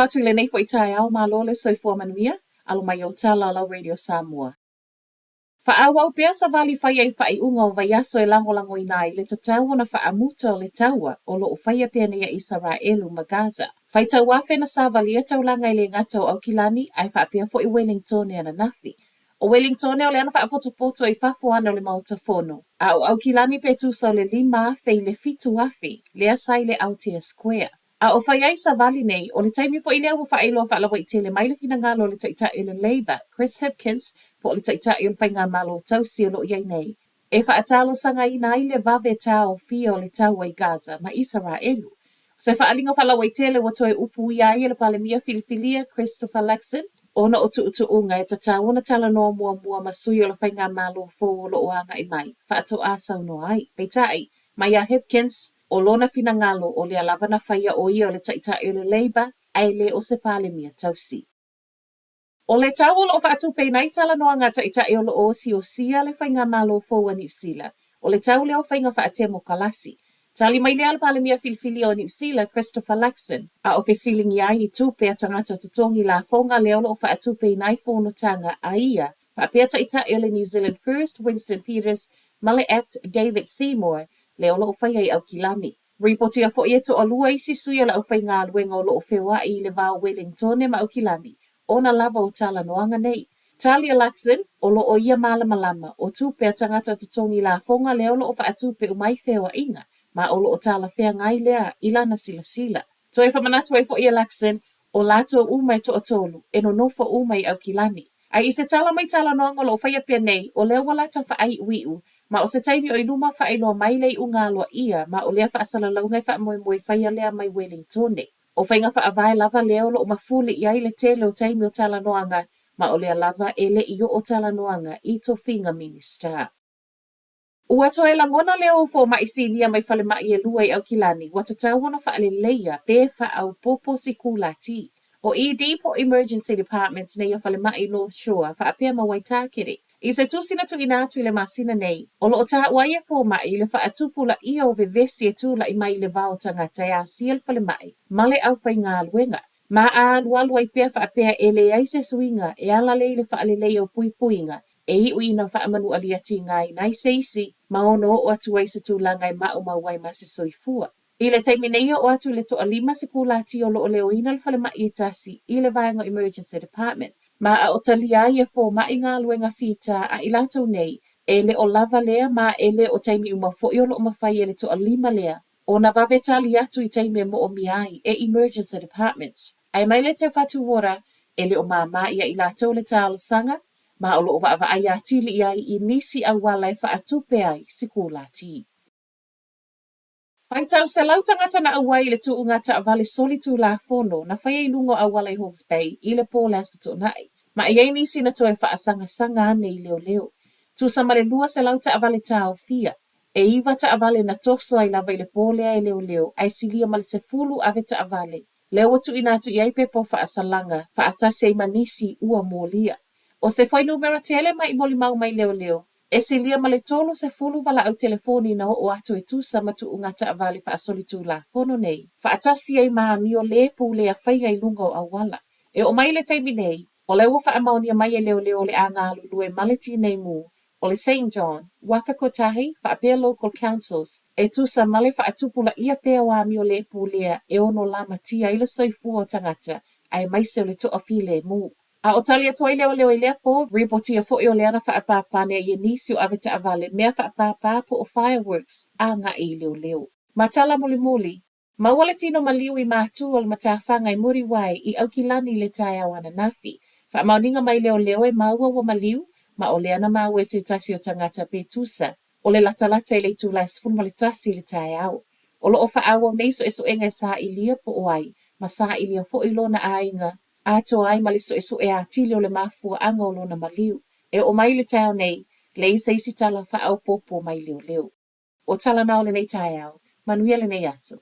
atu i lenei foi taeao, malo le soifua manuia, alo mai ou tala o lau Radio Samoa. Faaauau pea savali faia i faaiuga o vaiaso e lagolagoina ai le tatau ona faamuta o le taua o lo o faia pea nei a Isaraelu ma Gaza. Faitau afe na savalia taulaga e le gata o Aukilani ae faapea foi Welingtone ananafi. O Welingtone o lea na faapotopoto i fafo ane o le Maota Fono, a o Aukilani pe tusa o le 5,000 i le 7,000 lea sa i le Aotea Square. A o fai ai savali nei, o le taimi foi lea ua faailoa faalauaitele mai le finagalo o le Taitai o le Labour, Chris Hipkins, po o le Taitai o le Faigamalo Tausi o lo o i ai nei, e faatalosagaina ai le vave taofia o le taua i Gaza ma Isaraelu. O se faaaliga faalauaitele ua toe upuia ai e le Palemia filifilia Christopher Luxon, ona o tuutuuga e tatau ona talanoa muamua ma sui o le Faigamalo fou o lo o agai mai, faatoa saunoa ai. Peitai, Mai a Hipkins, o lona finagalo o lea lava na faia o ia o le Taitai o le Labour ae le o se Palemia tausi. O le tau o lo o faatupeina ai talanoaga a Taitai o lo o osiosia le Faigamalo fou a Niu Sila, o le tau lea o faiga faatemokalasi. Tali mai lea a le Palemia filifilia o Niu Sila, Christopher Luxon, a o fesiligia ai i tupe a tagata totogi lafoga lea o lo o faatupeina ai fonotaga a ia faapea Taitai o le New Zealand First, Winston Peters, ma le Act, David Seymour, lea o lo o faia i Aukilani. Ripotia foi e toalua isi sui o le aufaigaluega o lo o feoai i le va o Welingtone ma Aukilani ona lava o talanoaga nei. Tali a Luxon, o lo o ia malamalama, o tupe a tagata totogi lafoga lea o lo o faatupe uma ai feoaiga, ma o lo o talafeagai lea i lana silasila. Toe faamanatu ai foi e Luxon, o latou uma e toatolu, e nonofo uma i Aukilani. A i se tala mai talanoaga o lo o faia pea nei, o lea ua lata faaiuiu, ma o se taimi o i luma faailoa mai le iuga aloaia ma o lea faasalalauga e faamoemoe faia lea mai Welingtone. O faiga faavae lava lea o lo o mafuli i ai le tele o taimi o talanoaga, ma o lea lava e le i oo talanoaga i tofiga Minisita. Ua toe lagona leo o fomai sinia mai falemai e lua i Aukilani ua tatau ona faaleleia pe faaopoopo sikulati. O ED po o Emergency Departments nei o falemai North Shore faapea ma Waitākere. I se tusi na tuuina atu i le masina nei, o lo o taua ai e fomai le faatupulaia o vevesi e tulai mai i le va o tagata e asia le falemai ma le aufaigaluega. Ma a alualu ai pea faapea e leai se suiga e ala lea i le faaleleia o puipuiga e iu ina faamanualia tigaina ai se isi ma ono oo atu ai se tulaga e maumau ai ma se soifua. I le taimi nei e oo atu i le toalima sikulati o lo o leoina le falemai e tasi i le vaega o Emergency Department, ma a o talia ai e fomai galuega fita a i latou nei, e le o lava lea ma e le o taimi uma foi o lo o mafai e le toalima lea ona vave tali atu i taimi e moomia ai e Emergency Departments. Ae mai le Te Whatu Ora, e le o māmā ia i latou le talosaga, ma o lo o vaavaai atili i ai i nisi auala e faatupe ai sikulati. Faitau selau tagata na auai i le tuuga taavale soli tulafono na faia i luga o auala i Hawke's Bay i le po le Aso Toonai. Ma e i ai nisi na toe faasangasaga ane i leoleo. Tusa ma le 200 taavale taofia. E iwa taavale na toso ai lava i le po lea e leoleo ae silia ma le sefulu ave taavale lea ua tuuina atu i ai pepa o faasalaga faatasi ai ma nisi ua molia. O se fuainumera tele mai molimau mai leoleo, e silia ma le 30 valaau telefoni na oo atu e tusa ma tuuga taavale faasolitulafono nei, faatasi ai ma amio lē pulea faiga i luga o auala. E oo mai i le taimi nei, o lea ua faamaonia mai e leoleo o le a galulue ma le tinei mu o le Saint John, Waka Kotahi, faapea Local Councils, e tusa ma le faatupulaia pea o amio lē pulea e ono lamatia ai le soifua o tagata aemaise o le toafilemu. A o tali atu ai leoleo i lea pō, ripotia foi o lea na faapāpāne ai e nisi o avetaavale mea faapāpā po o fireworks agai i leoleo. Ma tala mulimuli, Maua le tino maliu i Mātū o le matafaga i Muriwai i Aukilani i le taeao ananafi. Faamaoniga mai leoleo e maua ua maliu, ma o lea na maua e se tasi o tagata pe tusa o le latalata i le itula e 11 i le taeao. O lo o faaauau nei suesuega e sailia po o ai, ma sailia foi lona aiga atoa ai ma le suesue atili o le mafuaaga o lona maliu. E oo mai i le taeao nei, leai se isi tala faaopoopo mai leoleo. O tala na o lenei taeao. Manuia lenei aso.